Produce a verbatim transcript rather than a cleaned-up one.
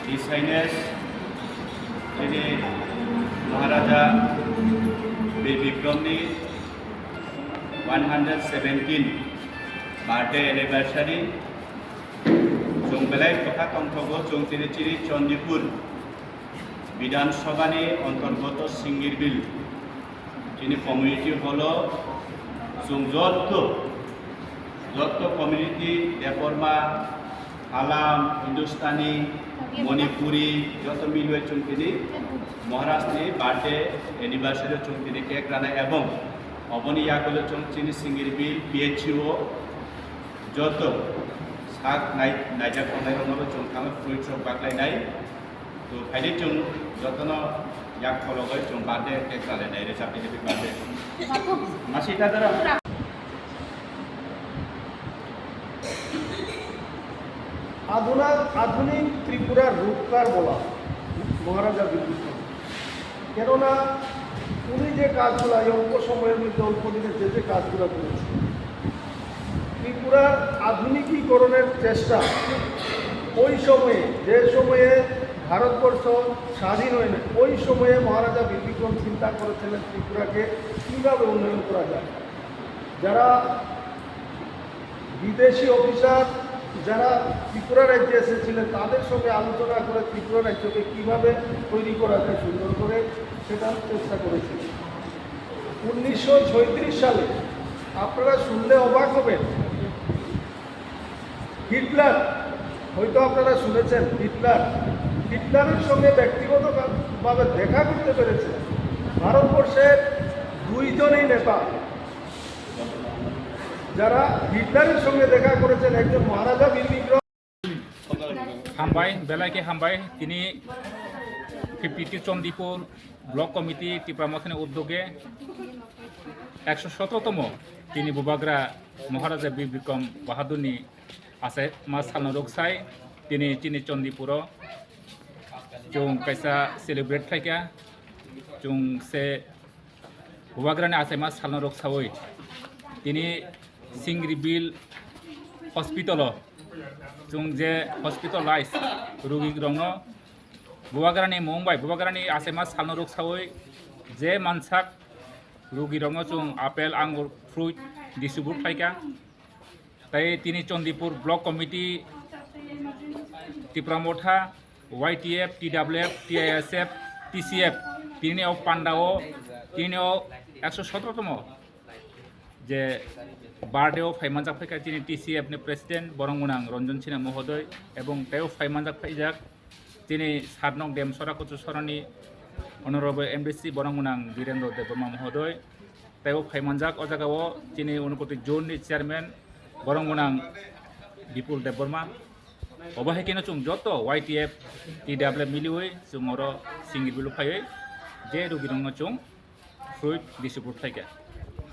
His Highness Shri Maharaja Bir Bikramni one hundred seventeen birthday anniversary. Chwng belai kwtha tongthogo, chwng tini chini Chandipur Bidhan Sabhani antargato Singirbil chini community hall o chwng jotto, jotto community, Debbarma, Halam, Hindustani, Manipuri, joto milwi chwng tini Maharajni birthday anniversary o chwng tini cake rana ebong oboni yagulo chwng chini Singirbil P H C o joto sak nai-, naijak tongnai rokno chwng tamo fruits rok baklai nai. To phaidi chwng jotono yak khologwi chwng birthday cake rana nai, rwchapni happy birthday. Masi dadara. আধুনা-, আধুনিক ত্রিপুরার রূপকার বলা মহারাজা বীর বিক্রম। কেননা উনি যে কাজগুলা এই অল্প সময়ের মধ্যে, অল্প দিনে যে যে কাজগুলা করেছেন, ত্রিপুরার আধুনিকীকরণের চেষ্টা ওই সময়ে, যে সময়ে ভারতবর্ষ স্বাধীন হয়নি, ওই সময়ে মহারাজা বীর বিক্রম চিন্তা করেছিলেন ত্রিপুরাকে কীভাবে উন্নয়ন করা যায়। যারা বিদেশি অফিসার যারা ত্রিপুরা রাজ্যে এসেছিলেন, তাদের সঙ্গে আলোচনা করে ত্রিপুরা রাজ্যকে কিভাবে তৈরি করা যায় সুন্দর করে, সেটার চেষ্টা করেছিলেন। উনিশশো ছয়ত্রিশ সালে, আপনারা শুনলে অবাক হবেন, হিটলার, হয়তো আপনারা শুনেছেন, হিটলার, হিটলারের সঙ্গে ব্যক্তিগতভাবে দেখা করতে পেরেছে ভারতবর্ষের দুইজনই নেতা। যারা হিটলারের সঙ্গে দেখা করেছেন, একজন মহারাজা বীর Vikram. Hambai, belai khe hambai, tini fifty-two Chandipur Block Committee Tipra Mothani uddoge ekso sotro tomo tini Bubagra Maharaja Bir Bikram Bahadurni achaima salno rwksai tini chini Chandipuro chwng kaisa celebrate khlaikha. Chwng se Bubagrani achaima salno rwksaui tini Singri Bill hospital o chwng je hospitalized rugirokno Bubagrani mung bai Bubagrani achaima salno rwksawi je mansak rugirokno chwng apple, angur, fruit distribute khlaikha. Tai tini Chandipur Block Committee, Tipra Motha, Y T F, T W F, T I S F, T C F, tini o pandao, tini o ekso sotro tomo je birthday o phaimanjak phaikha chini T C F ni president borong gwnang Ranjan Sinha mohodoi, ebong tei o phaimanjak phaijak chini satnok Demsora Kuchusorani honorable M D C borong gwnang Birendra Debbarma mohodoi, tei o phaimanjak o jaga o chini Unakoti zone ni chairman borong gwnang Bipul Debbarma. Obo hai kheno chwng joto Y T F, T W F miliwi chwng oro singir bilu phaiwi je rugirokno chwng fruit distribute khlaikha.